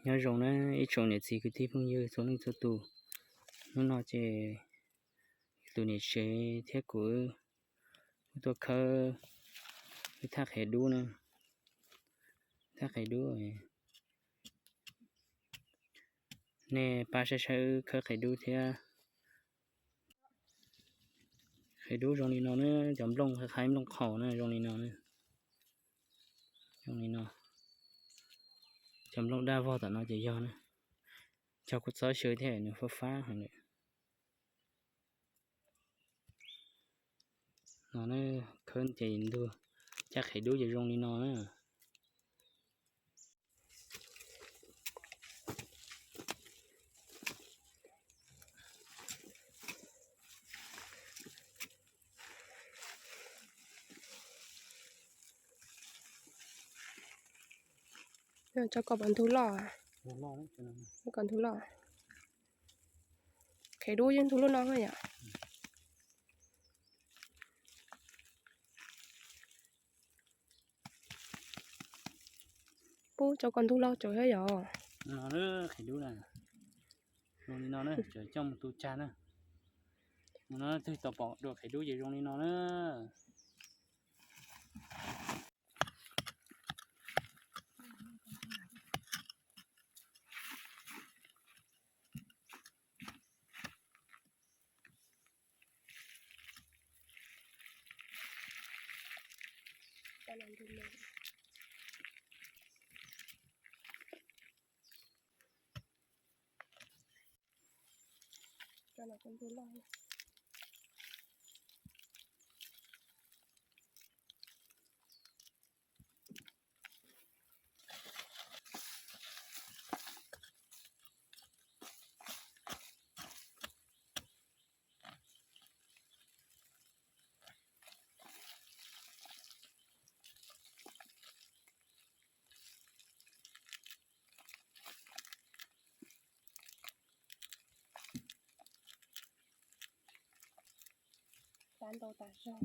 Nyob zoo na ib tsoom niam txiv kwv tij phooj ywg txhua leej txhua tus. Hnub no ces tus niam tsev thiab kuv wb tuaj khawb wb thaj qhiav dub na. Thaj qhiav dub, nej pab saib saib wb khawb qhiav dub thiab. Qhiav dub zoo li no na, cov nplooj qhaib nplooj qhaus na zoo li no. Zoo li no, cov nplooj daj vog tom no ces yog na. Cog kuj txob xyaw thiab nws fab fab heev lawm. No khawb ces ntug caj qhiav dub ces zoo li no na. Tso kom ntug loj, kom ntug loj. Qhiav dub yeej ntug lub no yom. Pub tso kom ntug loj tso thiab yom. Qhiav dub zoo li no na, coj mus tu cag na. No twg tau pom dua qhiav dub ces zoo li no na. Tab ntau tas zog.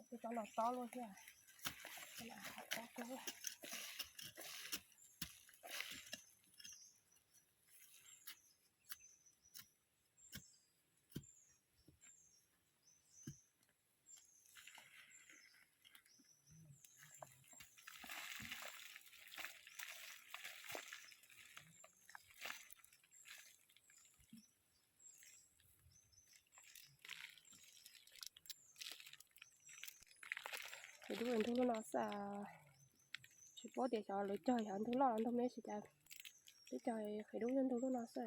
Tus cov no tob luaj thiab. Qhiav dub ntug lub no xwb. Tsis paub tias xyov lawv cog xyov ntug loj los ntug me, tsis tas peb cog qhiav dub ntug lub no xwb.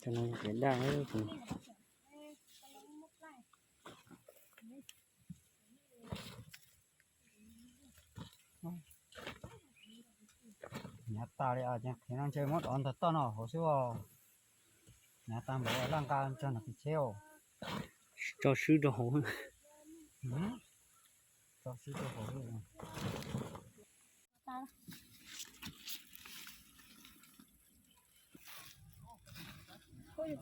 Cov no qhiav daj. Hnyav tas li os, ces qhiav no ntshe muab dov ntawm toj no hauv xwb os. Hnyav tas npaum laj nqa tso nram pem tsheb os. Tso swb rau hauv. Tso swb rau hauv.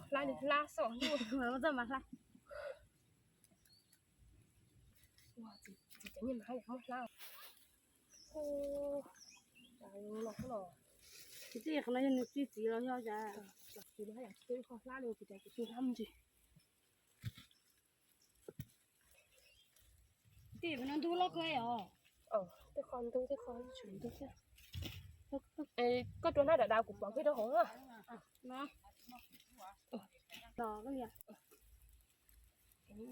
Hlab li hlab xwb. Txiv tij qhov no yog nws txij txiv los yog cas? Txiv no yog txiv tij, qhov hlab li ua cas kuv tsis hlab me ntsis. Tij, no ntug loj kawg os. Tej qho ntug, tej qho tsis ntug thiab. Koj rua hnab dav dav kuv pov kiag rau hauv na. Los koj liam.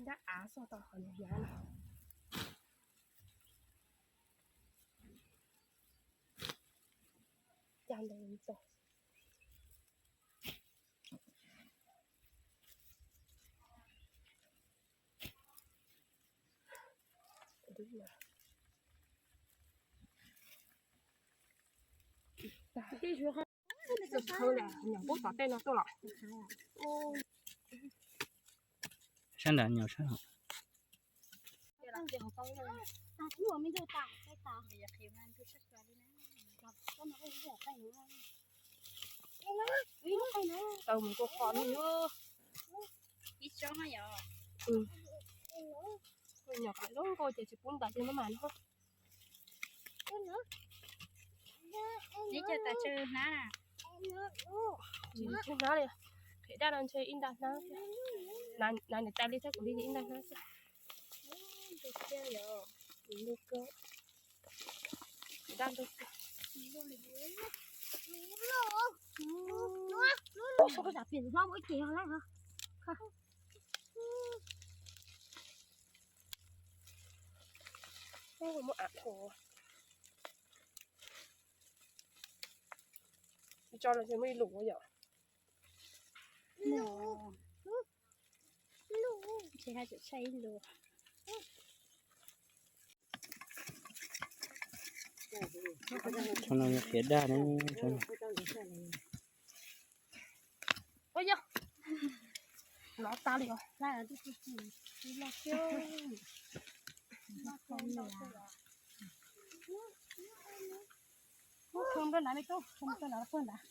Dab av xoj tau qhov hnyav no. Cag ntawd txog. Nyuam qhuav tom tej no tuaj los. Sab nrad nyuam sab hauv. Tau mus kua qo no. Ib tsob no yog. Nyuam qhuav zoo nkauj ces tsis pub ntais ces maj mam no. Neb cog tas tsawg hnab na? Tsis tsawg hnab li. Qhiav daj no ntshe ib nta hnab thiab. Nav niam tais li thiab kuv li ib nta hnab xwb. Daj ntug. Muab av tho tso los ces muaj ib lus yom. Tsis hais tseem tshuav ib lus. Qhov no yog qhiav daj ne. Ua yog, lov tas li os. Muab khawb nrog nrad me tub, khawb nrog nrad, khawb nrad.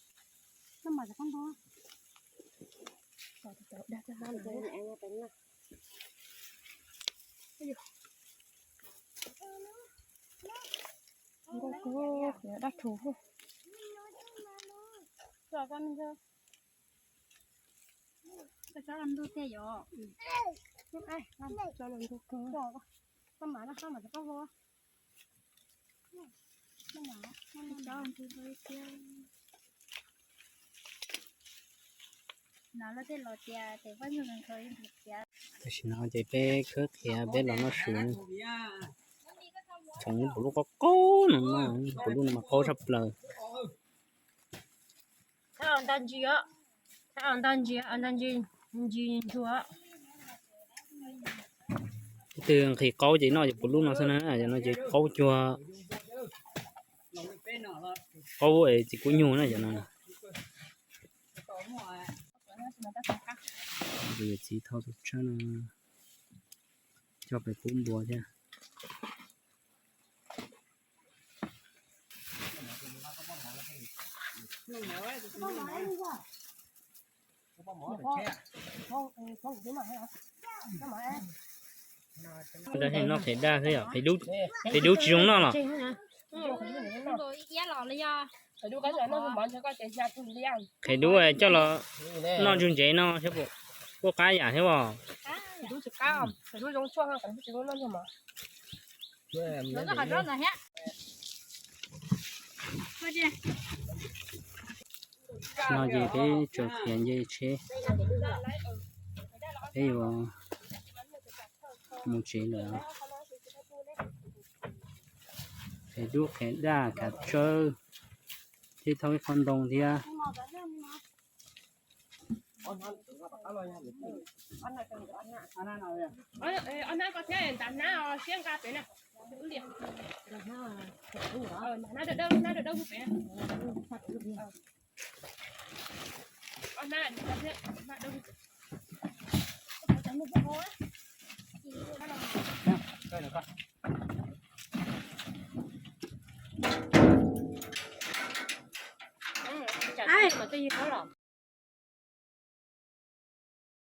Noj mas tsis khob ntug. Nkauj kawg, daj rhuv. Koj tsob los ntug tiag yom. Koj mam, koj mam tso koj hu. Tam sim no ces peb khawb qhiav peb los noj su. Tsoom lub, puv lub qaub qaub no, puv lub no mas qaub tshaj plaws. Ntag ntsis, ntag ntsis, ntag ntsis, ntsis ntsuag. Leej twg nqhis qaub ces noj cov puv lub no xwb na, cov no ces qaub cuag qaub es txiv kuv nyuj na cov no. Kuv yawm txiv thau tus tshab no coj pem pub npua thiab. Noj qhiav daj xwb yom, qhiav dub tsis zoo noj los? Qhiav dub coj los noj ntsuag ntsev no, kuj qab yam thiab os. No ces peb tsaws qhiav nce tsheb, peb yuav mus tsev lawm. Qhiav dub qhiav daj kav tsawb, thiab thauj ib qho ntoo thiab. Ob nab koj thiab ntas nab siab nqa pem na. Ntas nab dawb dawb, nab dawb dawb pem na. Ob nab thiab nab dawb. Ai, mas twj ywg thaub los.